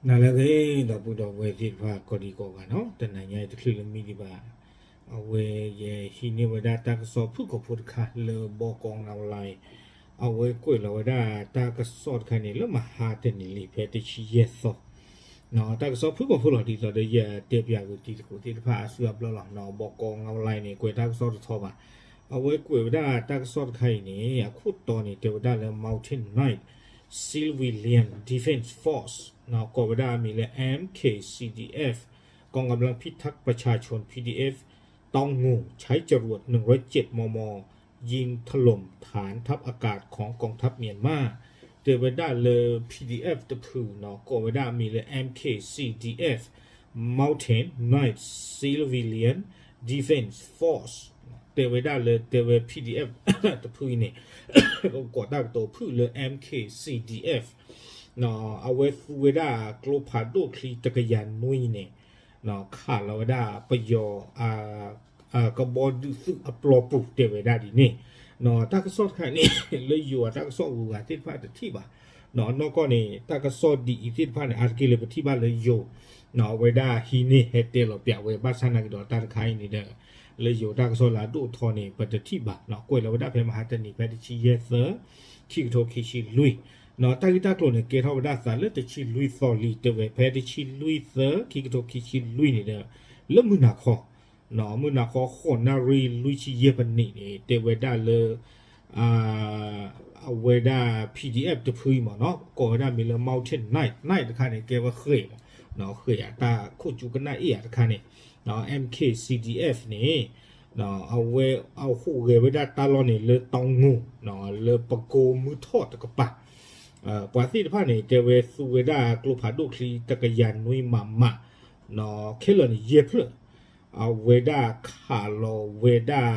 နၤလၢအဂ့ၤ ဒီပုၢ်ဒီဝဲၢ်သ့ၣ်တဖၣ်ကိးဒံကိးဂၤနီၤ, တနၤညါအံၤတချုးလၢမံဒံးဘၣ်, အဝဲယဟံးန့ၢ်ဝဲဒၣ်တၢ်ကစီၣ်ဖုၣ်ကိာ်ဖိတခါလၢ ဘီကီ online, အဝဲကွဲးလီၤဝဲဒၣ်တၢ်ကစီၣ်တခါန့ၣ် လၢမဟါတနံၤလံ ဖဲတဆံယဲၢ်သီ တၢ်ကစီၣ်ဖုၣ်ကိာ်ဖိလီၤ ဒ်သိးဒီးယတဲပၠးဂုာ်တံၤသကိးသ့ၣ်တဖၣ်အစုအဘျီလီၤ. ဘီကီ online န့ၣ် ကွဲးတၢ်ကစီၣ်တထီဘၣ်. အဝဲကွဲးဝဲဒၣ်တၢ်ကစီၣ်တခါအံၤန့ၣ် အခိၣ်တီန့ၣ် တဲဝဲဒၣ်လၢ Mountain Knight Civilian Defense Force ကိးဝဲဒၣ်အမံၤလၢ MKCDF กองกำลังพิทักษ์ประชาชน PDF เตางู ใช้จรวดหนึ่งร้อยเจ็ด มม ยิงถล่มฐานทัพอากาศของกองทัพเมียนมา တဲဝဲဒၣ်လၢ PDF တဖုနီၤ ကိးဝဲဒၣ်အမံၤလၢ MKCDF Mountain Knight Civilian Defense Force တဲဝဲဒၣ်လၢတဲဝဲ PDF တဖုအံၤန့ၣ် ကိးတၢ်ကတိၤဖုၣ်လၢ MKCDF အဝဲသူဝဲဒၣ်ကျိဖးဒိၣ်ချံတကယၤနွံန့ၣ် ခးလီၤဝဲဒၣ်ပယီၤ ကဘီဒုးသုးအပျီပူၤတဲဝဲဒၣ်ဒ်န့ၣ်, တၢ်ကစီၣ်တခါန့ၣ် လၢယိၤအတၢ်ကစီၣ်ဂုၤဂၤသ့ၣ်တဖၣ်တထံၣ်ဘၣ်. နီၢ်ကီၢ်န့ၣ် တၢ်ကစီၣ်ဒ်အံၤသ့ၣ်တဖၣ်န့ၣ် အါတက့ၢ်လၢပထံၣ်ဘၣ်လၢယိၤ အဝဲဒၣ်ဟံးန့ၢ်ဟဲတဲလီၤပၠးဝဲ ဘၣ်ဆၣ်နာ်က့ဒီးတၢ်တခါအံၤန့ၣ်ဒီး လၢယိၤတၢ်ကစီၣ်လၢအဒိၣ်ထီန့ၣ် ပတထံၣ်ဘၣ်. ကွဲးလီၤဝဲဒၣ်ဖဲမဟါတနံၤဖဲတဆံယဲၢ်သီ ခံကထိခံဆံလွံၢ်, တၢ်ဂ့ၢ်တၢ်ကျိၤန့ၣ် ကဲထီၣ်ဝဲဒၣ်သးလၢတဆံလွံၢ်သီလံ တဲဝဲဖဲတဆံလွံၢ်သီ ခံကထိခံဆံလွံၢ်န့ၣ်ဒီး လၢမုၢ်နၤခီ မုၢ်နၤခီဃိးနၣ်ရံၣ်လွံၢ်ဆံယဲၢ်ပနံးန့ၣ် တဲဝဲဒၣ်လၢ အဝဲဒၣ် PDF တဖုအံၤမ့ၢ်နီၤ ကိးဝဲဒၣ်မံၤလၢ Mountain Knight, Knight တခါန့ၣ် ကဲဝဲဃဲၤမ့ၢ် ဃဲၤအတၢ်ခိၣ်ကၠူကနၣ်အ့ၣ်ယၤတခါန့ၣ် MKCDF န့ၣ် အဝဲအဟူးဂဲၤဝဲဒၣ်တၢ်လီၢ်န့ၣ်လၢတီငူ လၢပကိမုၢ်ထီၣ်တကပၤ ပှၤသ့ၣ်တဖၣ်န့ၣ် တဲဝဲသူဝဲဒၣ်ကျိဖးဒိၣ်ချံတကယၤနွံမးမး ခဲလၢာ်န့ၣ် ယဲၢ်ဖျၢၣ် အဝဲဒၣ်ခးလီၤဝဲဒၣ်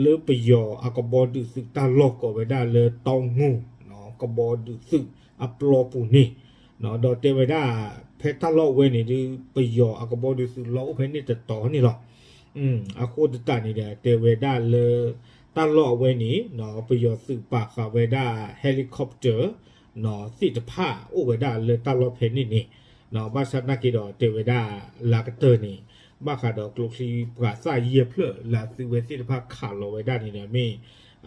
လၢပယီၤအကဘီဒုးသုးတၢ်လီၢ်ကိးဝဲဒၣ်လၢတီငူ ကဘီဒုးသုးအပျီပူၤန့ၣ် ဒီးတဲဝဲဒၣ် ဖဲတၢ်လီၢ်အဝဲန့ၣ်ဒုး ပယီၤအကဘီဒုးသုးလီၢ်အိၣ်ဖဲန့ၣ်တတီၤန့ၣ်လီၤ. အဃိသတးန့ၣ်ဒီး တဲဝဲဒၣ်လၢ တၢ်လီၢ်အဝဲန့ၣ် ပယီၤသုးပာ်ဃာ်ဝဲဒၣ် helicopter သ့ၣ်တဖၣ်အိၣ်ဝဲဒၣ်လၢတၢ်လီၢ်ဖဲန့ၣ်န့ၣ် ဘၣ်ဆၣ်သနာ်က့ဒီးတဲဝဲဒၣ် လၢကတၢၢ်န့ၣ် ဘၣ်ဃးဒီးကျိချံပှၤသၣ်ယဲၢ်ဖျၢၣ်လၢအသုဝဲသ့ၣ်တဖၣ်ခးလီၤဝဲဒၣ်န့ၣ်ဒီးမ့ၢ်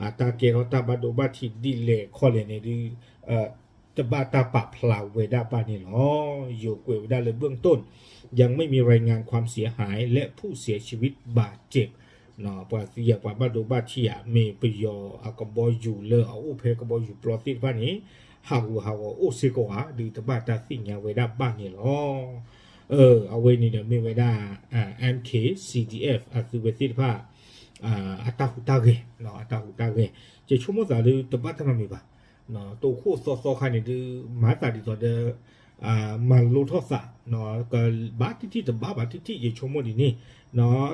အတၢ်ကဲထီၣ်တၢ်ဘၣ်ဒိဘၣ်ထံးဒ်လဲၣ်ခီလဲၣ်န့ၣ်ဒုး တဘၣ်တၢ်ပာ်ဖျါဝဲဒၣ်ဘၣ်န့ၣ်လီၤ. ယိၤကွဲးဝဲဒၣ်လၢ เบื้องต้น ยังไม่มีรายงานความเสียหายและผู้เสียชีวิตบาดเจ็บ ပှၤသံယာ်ပှၤဘၣ်ဒိဘၣ်ထံးဧါ မ့ၢ်ပယီၤအကဘီယူၤလၢအအိၣ်ဖဲကဘီယူၤပျီသ့ၣ်တဖၣ်န့ၣ် ဟးဂူာ်ဟးဂီၤအိၣ်စ့ၢ်ကီးဧါ ဒုးတဘၣ်တၢ်သ့ၣ်ညါဝဲဒၣ်ဘၣ်န့ၣ်လီၤ. အဝဲန့ၣ်ဒီးမ့ၢ်ဝဲဒၣ် MK CDF အသုဝဲသ့ၣ်တဖၣ် အတၢ်ဟူးတၢ်ဂဲၤ အတၢ်ဟူးတၢ်ဂဲၤ ယဆိကမိၣ်သးဒုးတဘၣ်တၢ်နီတမံၤဘၣ်. တိခိၣ်သီသီခါန့ၣ်ဒုး မၤသးဒ်သိးဒီး မၤလိထီၣ်သး ကဘၣ်တံၢ်တံၢ်တဘၣ်ဘၣ်တံၢ်တံၢ် ယဆိကမိၣ်ဒ်န့ၣ်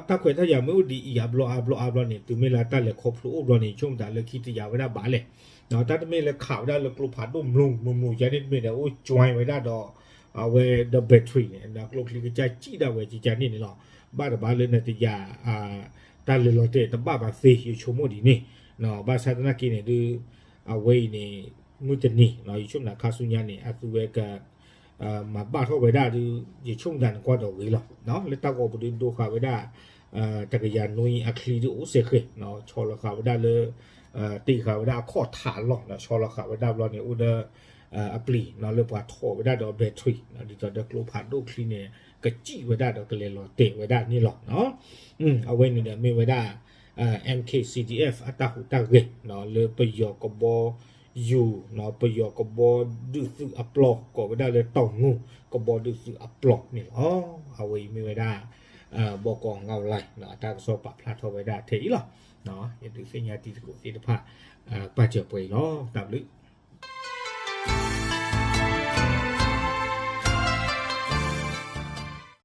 တၢ်ခွဲးတၢ်ယာ်မ့ၢ်အိၣ်ဒ်အံၤအါဘျီအါဘျီအါဘျီန့ၣ် တုၤမ့ၢ်လၢတၢ်လဲၤခီဖျိအိၣ်ဘျီန့ၣ် ယဆိကမိၣ်သးလၢခံတယာ်ဝဲဒၣ်ဘၣ်လဲၣ်. တၢ်တမ့ၢ်လၢခးဝဲဒၣ်လၢကျိဖးဒိၣ်မုၢ်မုၢ်မုၢ်ယါန့ၣ်တမ့ၢ်ဒီး အိၣ် join ဝဲဒၣ်ဒီး အဝဲဒီး battery န့ၣ် ကျိချံကစၢ်စံၣ်ဒၣ်ဝဲကကန့ၣ်န့ၣ်လီၤ. ဘၣ်တဘၣ်လၢနတယာ် တၢ်လဲၤလီၤတဲာ်တဘၣ်ဘၣ်သ့ ယဆိကမိၣ်ဒ်န့ၣ် ဘၣ်ဆၣ်သနာ်က့န့ၣ်ဒုး အဝဲအံၤန့ၣ် မုၢ်တနံၤ ယဆိကမိၣ်ခါဆူညါန့ၣ် အသုဝဲက မၤဘၣ်ထီၣ်ဝဲဒၣ်ဒုး ယဆိကမိၣ်သးန့ၣ်ကွၢ်ဒီးဂ့ၤလီၤ. လၢတၢ်ဂီၤပူၤဒုးဒိဃာ်ဝဲဒၣ် တကယၤနွံအချံဒုးအိၣ်စ့ၢ်ကီး ဆီလီၤဃာ်ဝဲဒၣ်လၢ တ့ဃာ်ဝဲဒၣ်အခီၣ်ထးလီၢ် ဆီလီၤဃာ်ဝဲဒၣ်ဘျီန့ၣ် အိၣ်ဒီး အပျံၤလၢပှၤထီၣ်ဝဲဒၣ်ဒီး battery ဒ်သိးဒီးကျိဖးဒိၣ်ချံန့ၣ် ကစံၣ်ဝဲဒၣ်ဒီးကလဲၤလီၤတဲာ်ဝဲဒၣ်န့ၣ်လီၤ. အဝဲန့ၣ်ဒီးမ့ၢ်ဝဲဒၣ် MK CDF အတၢ်ဟူးတၢ်ဂဲၤ လၢပယီၤကဘီယူၤ ပယီၤကဘီဒုးသုးအပျီ ကိးဝဲဒၣ်လၢတီၢ်မူ ကဘီဒုးသုးအပျီန့ၣ်လီၤ. အဝဲအံၤမ့ၢ်ဝဲဒၣ် ဘီကီ online အတၢ်ကစီၣ်ပာ်ဖျါထီၣ်ဝဲဒၣ်ထဲအံၤလီၤ. ယဒုးသ့ၣ်ညါတံၤသကိးသ့ၣ်တဖၣ် ပာ်စၢၤပှဲၤအံၤလီၤ. တၢ်ဘျုး